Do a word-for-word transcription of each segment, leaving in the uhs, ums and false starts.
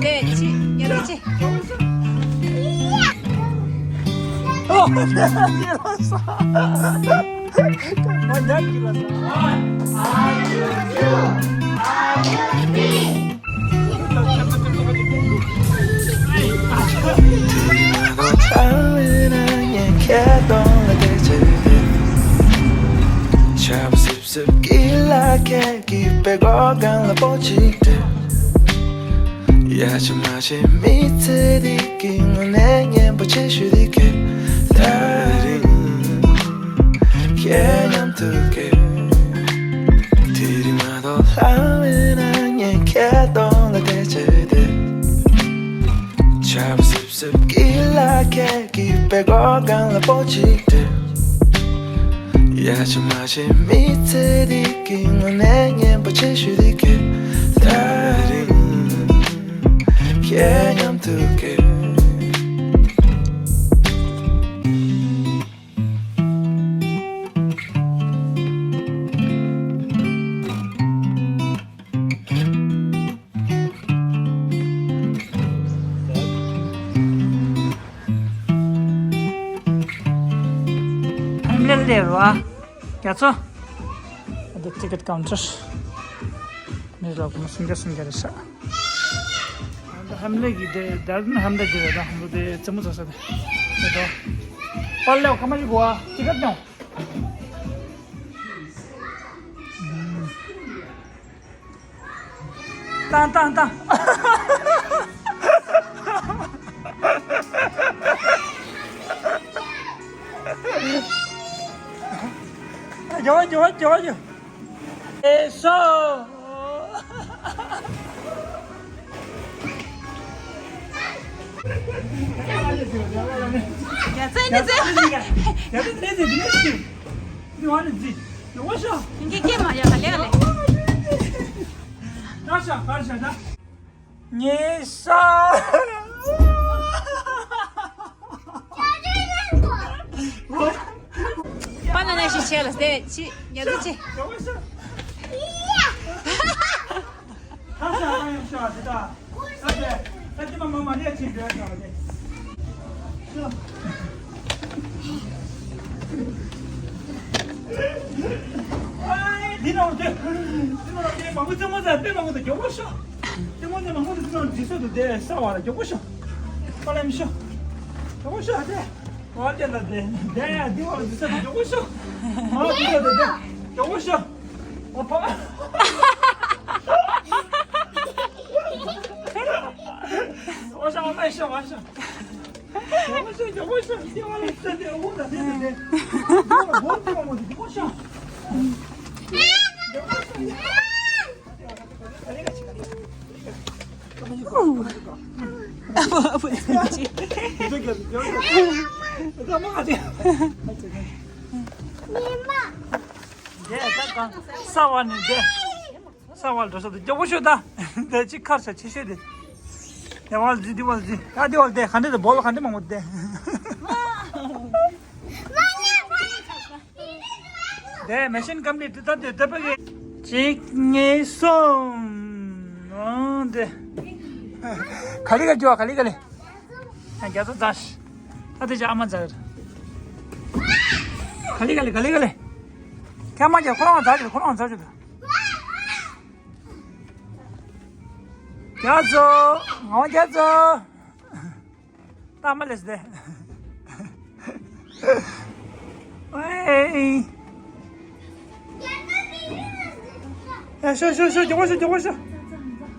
དེ་ཅི་ཉལ་ཅི། སེབ་སེབ་ཀི་ལ་ཁད་ཀི་པེ་གོ་གང་ལ་པོ་ཅིག་དེ། ཡ་ཆི་མ་ཆི་མི་ཚེ་འདི་གི་ངོ་ནས་སྙན་པོ་ཆེ་ཤོས་འདི་ཁེ་ད་རིང་ཁྱེད་མཉམ་དུ་ཁེ། དེ་རིང་མ་གཏོགས་ལྷ་མེད་ན་ངས་ཁྱེད་གདོང་ལ་བལྟས་བྱས་བསྡད། ཆར་པ་སིབ་སིབ་ཀི་ལ་ཁད་ཀི་པེ་གོ་གང་ལ་པོ་ཅིག་སྤྲད། ཡ་ཆི་མ་ཆི་མི་ཚེ་འདི་གི་ངོ་ནས་སྙན་པོ་ཆེ་ཤོས་འདི་ཁེ་ད་རིང་ཁྱེད་མཉམ་དུ་ཁེ། ཧེམ་ལེ་ལེ་རོ་ཨ། རྒྱ་མཚོ། ཨ་དེ་ཊི་ཀེ་ཊི་ཀའུན་ཊར། མི་ལ་ཀུ་མ་སུམ་བརྒྱ་སུམ་བརྒྱ་རེད་ཤག་ཨ་ད་ཧེམ་ལེ་གི་དེ་ད་ནི་ཧེམ་ལེ་གི་རེད་ད་ཧམ་ལོ་དེ་རྩེད་མོ་རྩེ་ས་དེ། དེ་དོ། པར་ལེའོ་ཁ་མ་ཞིག་གོ་ཨ། ཊི་ཀེ་ཊི་ནོ། བཏང་བཏང་བཏང་། རྒྱོགས་རྒྱོགས་རྒྱོགས་རྒྱོགས། ཨེ་སོ། ཡ་ཙེ་ནི་ཙེ། ཡ་ཙེ་ནི་ཙེ། ངས་ཀྱེ་མ་ཡ་ག་ལེ་ག་ལེ། ཉེ་ས། པ་ན་ན་ཤི་ཆེ་ལ་སྟེ་ཆི་ཉ་ཙི་ཆི། ཧ་ཤ་ཧ་ཡང་ཤ་དེ་ད། ད་དེ་ད་དེ་མ་མ་མ་ལས་ཆེ་འདྲ་ཤ་དེ། འདི་ནང་དེ་འདི་ནང་དེ་མང་པོ་རྩེད་མོ་རྩེ་དཔེ་མང་པོ་དང་མགྱོགས་པོ་ཤོག་རྩེད་མོ་རྩེ་མང་པོ་དང་འདི་ནང་འདི་སོ་དུ་དེ་ས་བ་ལ་མགྱོགས་པོ་ཤོག་ཧ་ལམ་ཤོག་མགྱོགས་པོ་ཤོག་དེ། ཨོ་དེ་ལ་དེ་དེ་ཡ་འདི་བ་ལ་འདི་ས་དུ་མགྱོགས་པོ་ཤོག་ཨོ་དེ་ལ་དེ་དེ་མགྱོགས་པོ་ཤོག་ཨོ་ཕ། ཨོ་ཤོག་ཨོ་མ་ཤོག་ཨོ་ཤོག་མགྱོགས་པོ་ཤོག་མགྱོགས་པོ་ཤོག་དེ་བ་ལ་ས་དེ་ཨོ་ད་དེ་དེ་དེ་མགྱོགས་པོ་ཤོག་ས་བ་ནས་འདི། ས་བ་ལ་འགྲོ་ས་དེ་མགྱོགས་པོ་ཤོད་ད། འདི་ཅི་ཁར་ཤ་ཆེ་ཤོས་དེ། ཡ་བ་ལ་ཟི་འདི་བ་ལ་ཟི། ཡ་འདི་བ་ལ་དེ་ག་འདྲ་དེ་བོ་ལ་ག་འདྲ་མང་པོ་དེ། དེ་མེ་ཤིན་ཀམ་པི་ལིཊ་ད་དེ་དེ་པ་གི་གཅིག་གཉིས་གསུམ། ཨང་དེ། ག་ལི་ག་རྒྱུ་བ་ག་ལི་ག་ལི། ཨ་རྒྱ་ཚོ་ཛ་ཤི། ད་དེ་ཅི་ཨ་མ་ཛ་གི་རེད། ག་ལི་ག་ལི་ག་ལི་ག་ལི། ཁྱེད་མ་རྒྱ་ཁོ་རང་ཛ་གི་རེད་ཁོ་རང་ཛ་གི་རེད། རྒྱ་ཚོ། ང་རྒྱ་ཚོ། ཏ་མ་ལེས་དེ། ཨེ། ཨེ་ཤོ་ཤོ་ཤོ་མགྱོགས་པོ་ཤོ་མགྱོགས་པོ་ཤོ།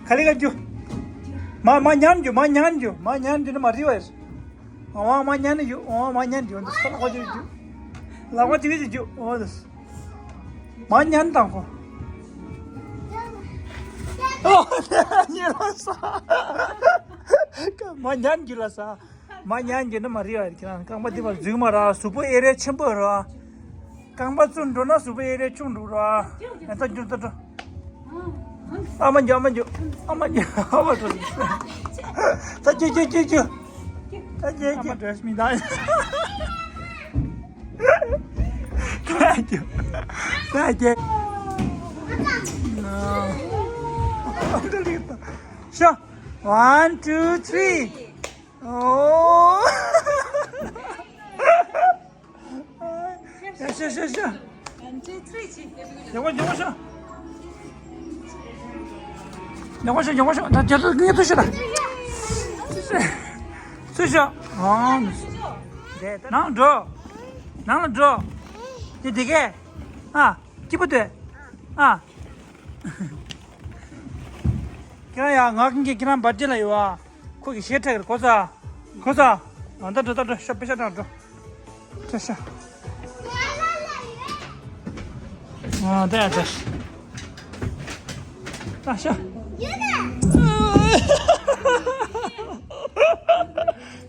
ག་ལེ་ག་རྒྱུ། མ་མ་ཉན་རྒྱུ་མ་ཉན་རྒྱུ་མ་ཉན་རྒྱུ་ནི་མ་རི་བ་ཡིན། ཨོ་མ་ཉན་ནི་ཡོད། ཨོ་མ་ཉན་རྒྱུ་འདི་ས་ལག་པ་ཅིག་རྒྱུ། ལག་པ་ཅིག་རྒྱུ་ཨོ་འདི། མ་ཉན་དང་ཁོ། ཨོ་ཉན་ལ་ས། མ་ཉན་རྒྱུ་ལ་ས། མ་ཉན་རྒྱུ་ནི་མ་རི་བ་ཡིན་ཁྱེད་རང་རྐང་པ་འདི་བར་འཛུལ་མ་ར་གཟུགས་པོ་ཨེ་རེ་ཆེན་པོ་ར། རྐང་པ་བཙུགས་འགྲོ་ན་གཟུགས་པོ་ཨེ་རེ་ཆུང་འགྲོ་ར། ཨེ་ད་རྒྱུ་ད་འགྲོ། ཨ་མ་འགྱོ་ཨ་མ་འགྱོ། ཨ་མ་འགྱོ་ཨ་མ་འགྱོ། ད་ཅི་ཅི་ཅི་ཅི། ད་ཅི་ཅི། ཨ་མ་འགྱོ་མི་ད། ད་ཅི། ད་ཅི། ཤ། One, two, three. Oh. ཤ་ཤ་ཤ་ཤ། One, two, three. ཡག་པོ་ཡག་པོ་ཤོག་ཡག་པོ་ཤོག་ཡག་པོ་ཤོག་ད་རྒྱ་ཚོ་ངས་ཚུར་ཤོག་ད། ཚུར་ཤོག་ཨང་། ནང་འགྲོ། ནང་ལ་འགྲོ། དེ་དེ་གས། ཨ། སྐྱིད་པོ་སྡོད། ཨ། ཁྱེད་རང་ཡ། ང་ཀིང་ཀིང་ཁྱེད་རང་བར་ཌེ་ལ་ཡོད་ཨ། ཁོ་གི་ཞེ་ཁྲག་གི་གོ་ས། གོ་ས། ཨ། ད་འགྲོ་ད་འགྲོ། ཤ་པེ་ཤ་ད་འགྲོ། ཤ་ཤ། ཨ། ད་ཡ་ད། ད་ཤ།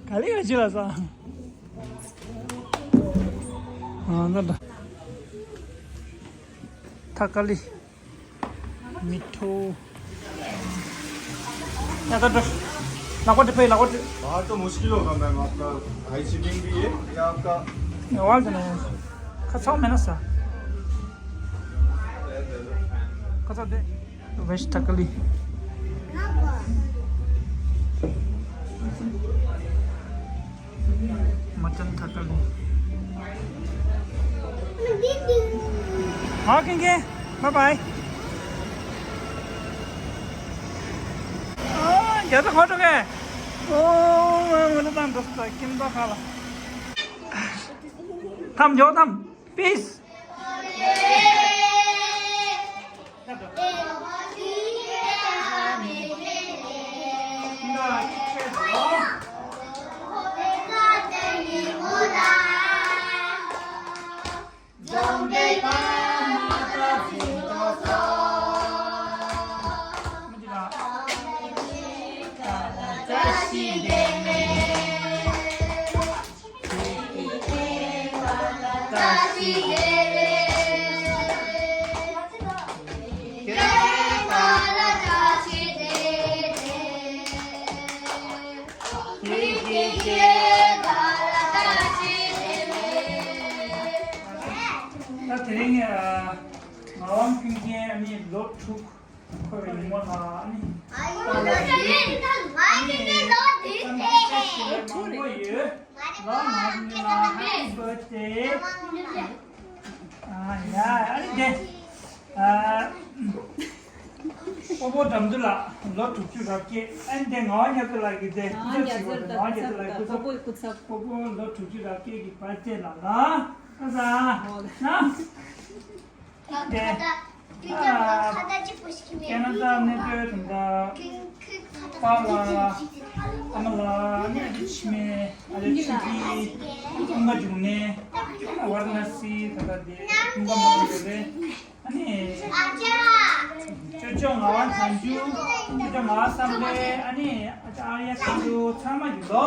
ག་ལེ་ག་ཅི་ལ་ས། ཨ། ད་ད། ཐ་ཀ་ལི། མི་ཐུ། ཡ་ད་ད། ལག་པ་དེ་ཕེ། ལག་པ་དེ། बाहर तो मुश्किल होगा मैम, आपका हाई सीलिंग भी है या आपका? ནས་ཝལ་དེ་ནས་ཁ་ཚང་མེད་ན་ས། ཁ་ཚང་དེ། ཝེཇ་ཐ་ཀ་ལི། མ་ཊན་ཐ་ཀ་ལི། ཨོ་ཀེ་ཀེ། བའི་བའི། ཨོ་རྒྱ་ཚ་ཁོ་ཚོ་གས། ཨོ་ང་ལ་དང་འགྲོ་ས་ཀིན་པ་ཁ་ལ། ཐམ་འཇོག་ཐམ། པིས། ད་དེ་རིང་ངག་དབང་ཀུན་མཁྱེན་ཨ་ནི་ལོ་དྲུག་འཁོར་བའི་ཉིན་མོ་ལ་ཨ་ནི། ཨ་ཡོ་ད་དེ་རིང་ད་ང་ཡིན་ནི་ལོ་དྲུག་སྟེ། མང་པོ་ཡོད། ལོ་ང་ཡིན་ནི་ལ་Happy birthday། ཨ་ཡ་ཨ་ནི་དེ། ཨ། སྤོ་བོ་དགྲ་འདུལ་ལགས་ལོ་དྲུག་ཅུ་རབ་བརྒྱད། ཨན་དེ་ངག་དབང་རྒྱ་མཚོ་ལགས་ཀྱི་དེ་ང་རྒྱ་མཚོ་ལགས་ངག་དབང་རྒྱ་མཚོ་ལགས་སྐུ་ཚབ། སྤོ་བོ་ལོ་དྲུག་ཅུ་རབ་བརྒྱད་ཀྱི་བར་ཆད་ལ་ལ་ཨ་ཟ་ན་དེ། ཁ་ན་ཌ་གནས་སྡོད་དང་པཱ་ལགས། ཨ་མ་ལགས། ཨ་ནི་ཨ་ཅེ་འཆི་མེད། ཨ་ཅེ་ཆུང་སྐྱིད། ཀུན་དགའ་འབྱུང་གནས། ཝཱ་ར་ཎ་སི། ད་ལྟ་དེ་ཀུན་དགའ་མ་ལུས་རེད། ཨ་ནི། ཅོ་ཅོ་ངག་དབང་བྱང་ཆུབ། ཅོ་ཅོ་ངག་དབང་བསམ་འཕེལ། ཨ་ནི་ཨ་ཅག་ཨར་ཡ་བསམ་འགྲུབ། ཚང་མ་ཡོད་དོ།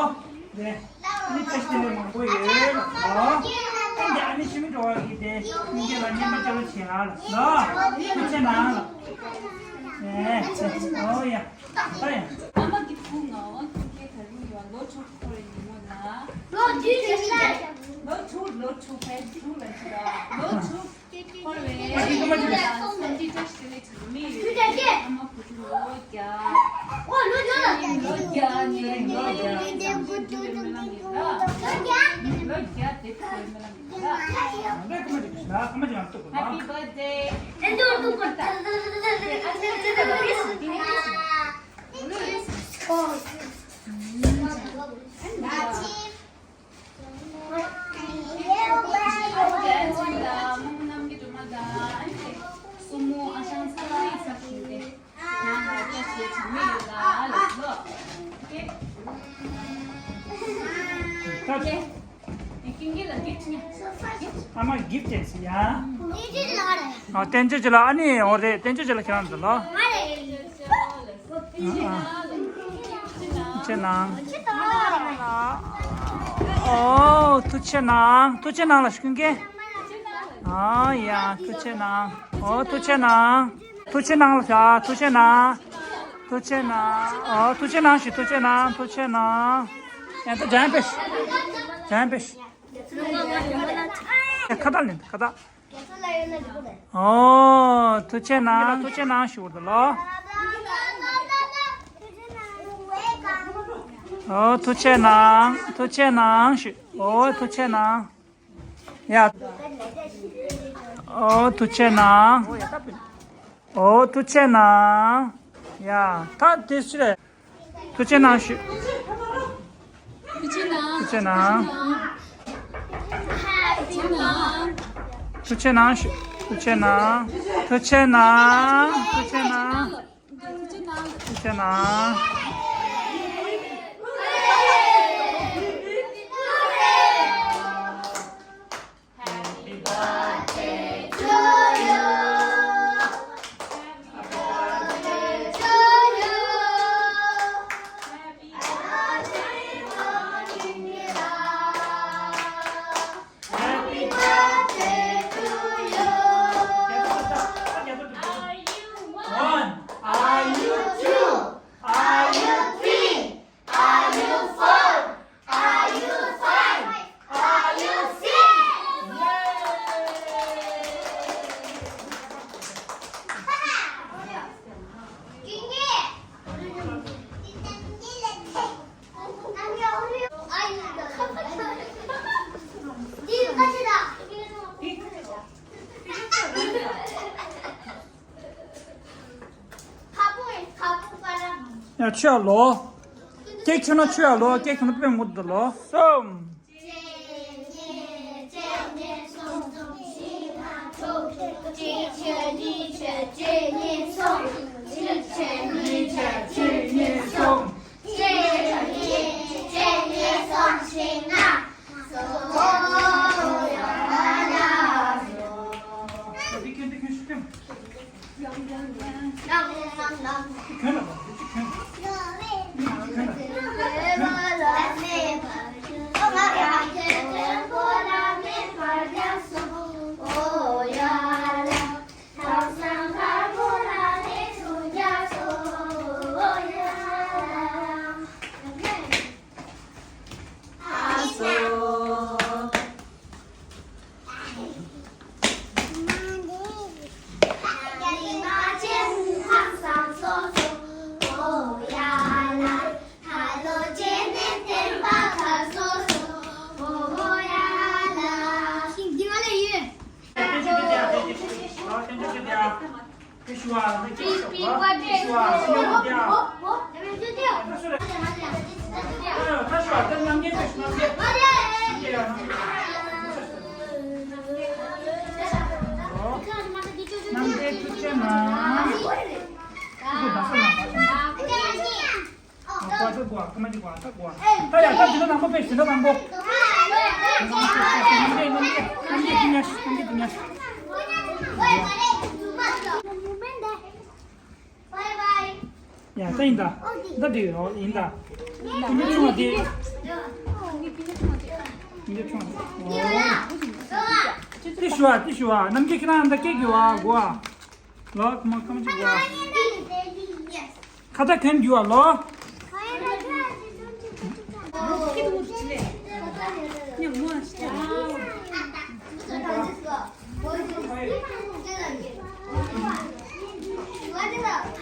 རེད། ཨ་ནི་བཀྲ་ཤིས་བདེ་ལེགས་མང་པོ་ཡོད་ལགས། ཨ་ནི་ཨ་ནི་ཆུ་མིག་འགྲོ་བ་གི་དེ་སྙིང་རྗེ་ལ་བརྙན་པར་བཅར་བ་བྱེད་ཨ་ལགས། ཐུགས་རྗེ་གནང་ལགས། ཨེ་ཨོ་ཡ། ད་ཡ། ཨ་མ་གི་བུ་ངག་དབང་ཀུན་མཁྱེན་ད་རིང་ཡོད་ལོ་དྲུག་འཁོར་བའི་ཉིན་མོ་ལ། ལོ་དྲུག་ལོ་དྲུག་ཕལ་དྲུག་ལ་ཅི་ལ་ལོ་དྲུག་འཁོར་བའི་ཉིན་མོ་ལ་སངས་རྒྱས་བཀྲ་ཤིས་བདེ་ལེགས་བྱུང་མི་ཡོད། ཨ་མ་བུ་ཆུང་ལོ་བརྒྱ། ཨོ་ལོ་བརྒྱ་ལ། ལོ་བརྒྱ་ནས་ལོ་བརྒྱ་ལོ་བརྒྱ་དེ་བུ་ཆུང་ལོ་བརྒྱ་ལོ་བརྒྱ་དེ་བུ་ཆུང་ལོ་བརྒྱ། Happy birthday. ཨ་མ་གིཕ་ཊི་ཡིན་ཡ། ཨ་བསྟན་ཆོས་ཅི་ལ་ཨ་ནི་འོ་རེད། བསྟན་ཆོས་ཅི་ལ་ཁྱེད་རང་འདི་ལ། ཐུགས་རྗེ་གནང་། ཨོ་ཐུགས་རྗེ་གནང་། ཐུགས་རྗེ་གནང་ལགས་ཀུན་མཁྱེན། ཨ་ཡ་ཐུགས་རྗེ་གནང་། ཨོ་ཐུགས་རྗེ་གནང་། ཐུགས་རྗེ་གནང་ལགས། ཐུགས་རྗེ་གནང་། ཐུགས་རྗེ་གནང་། ཨོ་ཐུགས་རྗེ་གནང་ཞུ། ཐུགས་རྗེ་གནང་། ཐུགས་རྗེ་གནང་། ཡ་ད་འཇམ་པོ་ཞུ། འཇམ་པོ་ཞུ། ཡ་ཁ་བཏགས་ལེན། ཁ་བཏགས། ཨོ་ཐུགས་རྗེ་གནང་། ཐུགས་རྗེ་གནང་ཞུ་བ་ད་ལོ། ཨོ་ཐུགས་རྗེ་གནང་། ཐུགས་རྗེ་གནང་ཞུ། ཨོ་ཐུགས་རྗེ་གནང་། ཡ། ཨོ་ཐུགས་རྗེ་གནང་། ཨོ་ཐུགས་རྗེ་གནང་། ཡ། ད་དེ་སུ་རེད། ཐུགས་རྗེ་གནང་ཞུ། ཐུགས་རྗེ་གནང་། ཐུགས་རྗེ་གནང་། ཐུགས་རྗེ་གནང་ཞུ། ཐུགས་རྗེ་གནང་། ཐུགས་རྗེ་གནང་། ཐུགས་རྗེ་གནང་། ཐུགས་རྗེ་གནང་། ཐུགས་རྗེ་གནང་། Happy birthday to you. Are you one? Are you two? Are you three? Are you four? Are you five? Are you six? ཡ་ཆོས་ལོ། ཀེག་ཁྱོད་ན་ཆོས་ལོ། ཀེག་ཁྱོད་ན་དཔེ་མོ་འདུག་ལོ། གསུམ། ཨ་ཀོ་ཚ་གོ་ཨ། ཀ་མ་གཅིག་གོ་ཨ། ད་གོ་ཨ། ད་ཡ་ད་འདི་ན་དང་པོ་དཔེ་ཞིག་ན་དང་པོ། ནམ་རྒྱལ་ནམ་རྒྱལ་ནམ་རྒྱལ་ནམ་རྒྱལ་དུ་ཉ་ཤི། ནམ་རྒྱལ་དུ་ཉ་ཤི། ཡ་ད་ཡིན་ད། ད་འདི་ཡོ་ཡིན་ད། ཀུན་སྤྱོད་ཆུང་བ་དེ། ཀུན་སྤྱོད་ཆུང་བ་དེ། ཨོ། དེ་ཞུ་བ་དེ་ཞུ་བ་ནམ་རྒྱལ་ཁྱེད་རང་ད་སྐད་རྒྱུ་བ་གོ་ཨ། ལོ་ཁ་མ་ཁ་མ་ཅིག་གོ་ཨ། ཁ་ཏ་གན་རྒྱུ་བ་ལོ།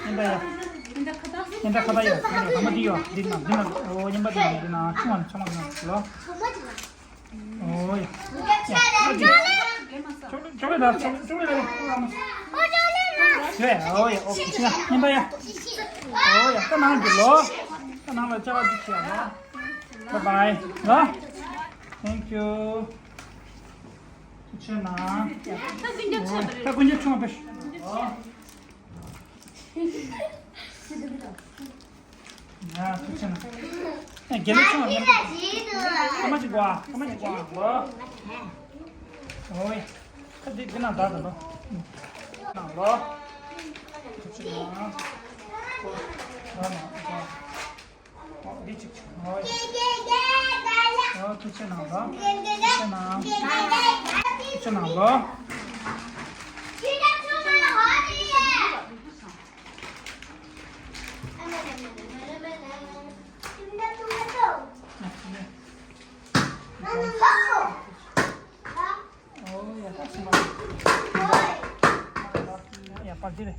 ཉན་པ་ཡ། ཉན་པ་ཁ་པ་ཡ། ཁ་པ་འདི་ཡ། འདི་ན་འདི་ན། ཨོ་ཉན་པ་འདི་ན་འདི་ན་ཆུང་བ་ཆུང་བ་འདི་ན་ལོ། ཨོ་ཡ། ཅོག་ལེ་ཅོག་ལེ་ལ་ཅོག་ཅོག་ལེ་ལ། ཨོ་ཡ། ཨོ་ཁེ་ཆུང་བ་ཉན་པ་ཡ། ཨོ་ཡ། ད་ནང་འདི་ལོ། ད་ནང་ལ་ཅ་བ་འདི་ཆེ་ཡ་ལོ། Bye bye ལོ། Thank you. ཁྱེད་ན། ད་ཀུན་ཁྱབ་ཆུང་བ་པས། ཡ་ཁྱེད་ན། ཨེ་དགེ་ལེགས་ཆུང་བ་ཡིན། ཁ་མ་ཅིག་གོ་ཨ། ཁ་མ་ཅིག་གོ་ཨ། ལོ། ཨོ་ཡ། ད་འདི་འདི་ན་ད་ད་ལོ། ན་ལོ། ཁྱེད་ན། ལོ་ན་ལོ། འདི་གཅིག་བྱུང་། ཨོ་ཐུགས་རྗེ་གནང་ལ། ཐུགས་རྗེ་གནང་། ཐུགས་རྗེ་གནང་ལ། ད་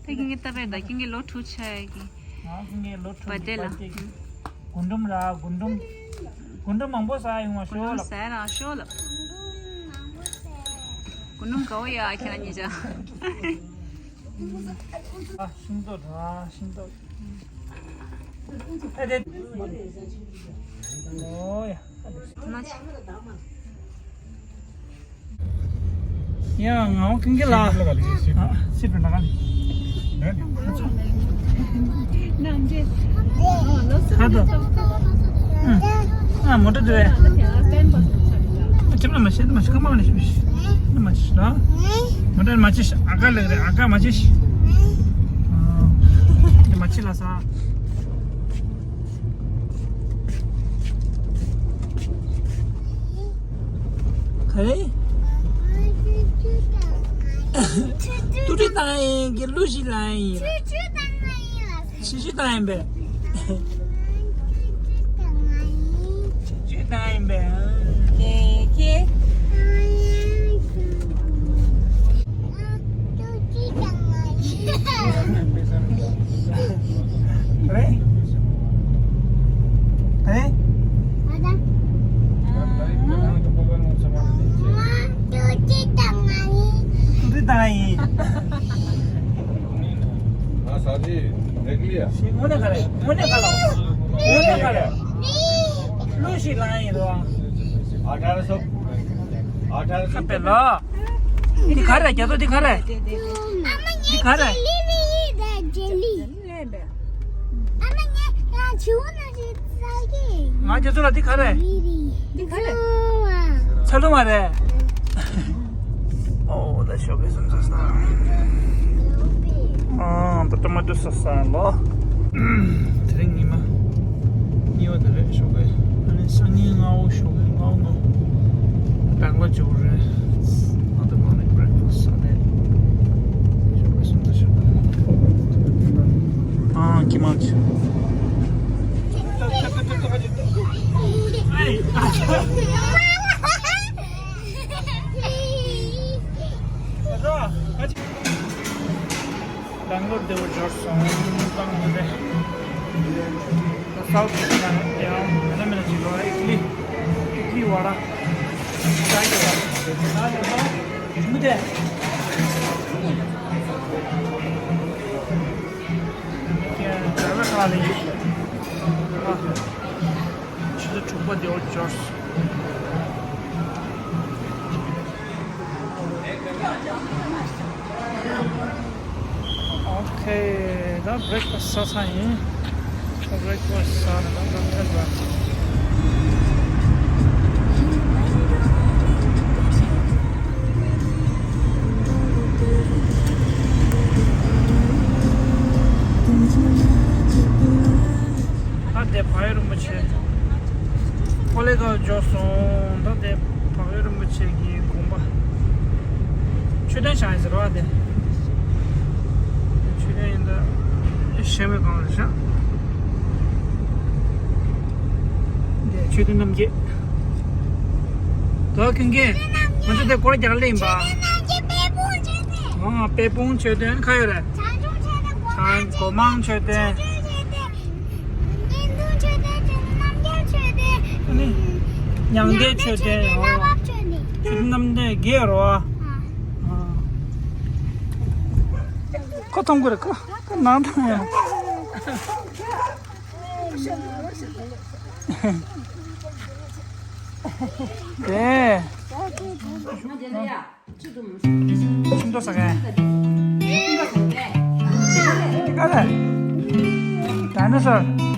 ཁྱིམ་གྱི་ལྟ་བའི་ད་ཁྱིམ་གྱི་ལོ་དྲུག་ཆགས་ཀྱི། ང་ཁྱིམ་གྱི་ལོ་དྲུག་པ་དེ་ལ། རྒུན་འབྲུམ་ར་རྒུན་འབྲུམ། རྒུན་འབྲུམ་མང་པོ་ཟ་ཡོང་བ་ཤོག་ལབ། ཟ་རང་ཤོག་ལབ། རྒུན་འབྲུམ་དགའ་བོ་ཡ་ཁྱེད་རང་གཉིས་ཆ། ཨ་ཤིང་ཏོག་འགྲོ་ཨ་ཤིང་ཏོག་ཨ་དེ། ཨོ་ཡ། ཨ་དེ། ཐུ་མ་ཆེ། ཡ་ང་འོ་ཀིང་ཀི་ལ། ཨ་སི་པན་ལ་ག་ལི། ཁ་དོ། ཨ་མོ་ཏོ་དེ། ཅིབ་ལ་མ་ཤེས་མ་ཤེས་ཁ་མ་ལ་ཤེས་མ་ཤེས་ལ། མོ་ཏོ་མ་ཅིས་ཨ་ཀ་ལ་རེ་ཨ་ཀ་མ་ཅིས། ཨ་མ་ཅིས་ལ་ས། ག་རེ། ཏུ་ཏུ་བཏང་ཡིན་གྱི་གླུ་ཞིག་ལ་ཡིན། ཆུ་ཆུ་བཏང་ཡིན་ལ། ཆུ་ཆུ་བཏང་ཡིན་པས། ཆུ་ཆུ་བཏང་ཡིན་པས། ཁེ་ཁེ། རེད། རེད། ཏུ་ཏུ་བཏང་ཡིན། དངོས་གནས་ག་རེ། དངོས་གནས་ག་ལ། དངོས་གནས་ག་ལ། གླུ་ཞིག་བླངས་ཡིན་རོ། ཨ་ཁ་པེ་ལོ། འདི་ག་རེ་རྒྱ་མཚོ་འདི་ག་རེ། འདི་ག་རེ། ང་རྒྱ་མཚོ་ལ་འདི་ག་རེ། འདི་ག་རེ། ཚ་ལུ་མ་རེད། ཨོ་ད་ཞོགས་ཀས་སུམ་ས་ས། ཨ་ད་ཊོ་མ་ཊོ་ས་ས་ལོ། དེ་རིང་ཉི་མ་གཉིས་པ་དེ་རེད་ཞོགས་ཀས། ཨ་ནི་སང་ཉིན་སྔ་པོ་ཞོགས་ཀས་སྔ་པོ་སྔ་པོ་བེང་ལོར་འབྱོར་རེད། ཨ་ད་མོར་ནིང་བྷེག་ཕ་སི་ས་རེད། ཞོགས་ཀས་སུམ་ས་ཞོགས་ཀས། ཨ་ཀི་མ་ཆུ། བེང་ལོར་བདེ་པོ་འབྱོར་སོང་། ད་ང་ཚོ་སའུཐ་ཡང་མེད་ན་མེད་ན་ཅིག་ལོ། ཨིཌ་ལི། ཨིཌ་ལི་ཝ་ཌ། ཅའི་ཝ་ཌ། ད་ནི་ད་མུ་དེ། ཁྱེད་ད་ལ་ཁ་ལ་ཡིན། ཨ། ཆུ་ཚོད་དྲུག་པ་དེ་འོ་འབྱོར། ཨོ་ཁེ། ད་བྷེག་ཕ་སི་ཟ་ཚར་ཡིན། ད་བྷེག་ཕ་སི་ཟ་ནས་ད་ད་ཐད་པ། ད་དེ་བག་ཡོད་རིན་པོ་ཆེ། ཕོ་ལེ་ཁ་འབྱོར་སོང་། ད་དེ་བག་ཡོད་རིན་པོ་ཆེ་གི་དགོན་པ། མཆོད་རྟེན་བཞེངས་ཡིན་ཟེར་བ་དེ། མཆོད་རྟེན་ཡིན་ད། ཤེལ་མའི་སྒང་རེད་ཤག་དེ་མཆོད་རྟེན་རྣམ་བརྒྱད། ད་ཁྱོད་ཀྱིས་ང་ཚོ་དེ་སྐོར་རྒྱག་ལེ་ཡིན་པ། ཨ་དཔལ་སྤུངས་མཆོད་རྟེན་ཁ་ཡོད་རེད། བྱང་སྒོ་མང་མཆོད་རྟེན། ཨ་ནི། མྱང་འདས་མཆོད་རྟེན། ཨོ། མཆོད་རྟེན་རྣམ་བརྒྱད་རོ། ཨ། ཁོ་མཐོང་གི་རེད་ཁོ། ཁོ་ནང་མཐོང་ཡང་། དེ། ཁྱིམ་ཐོག་ཟ་མཁན། འདི་ག་རེ། ཌའི་ནོ་སོར།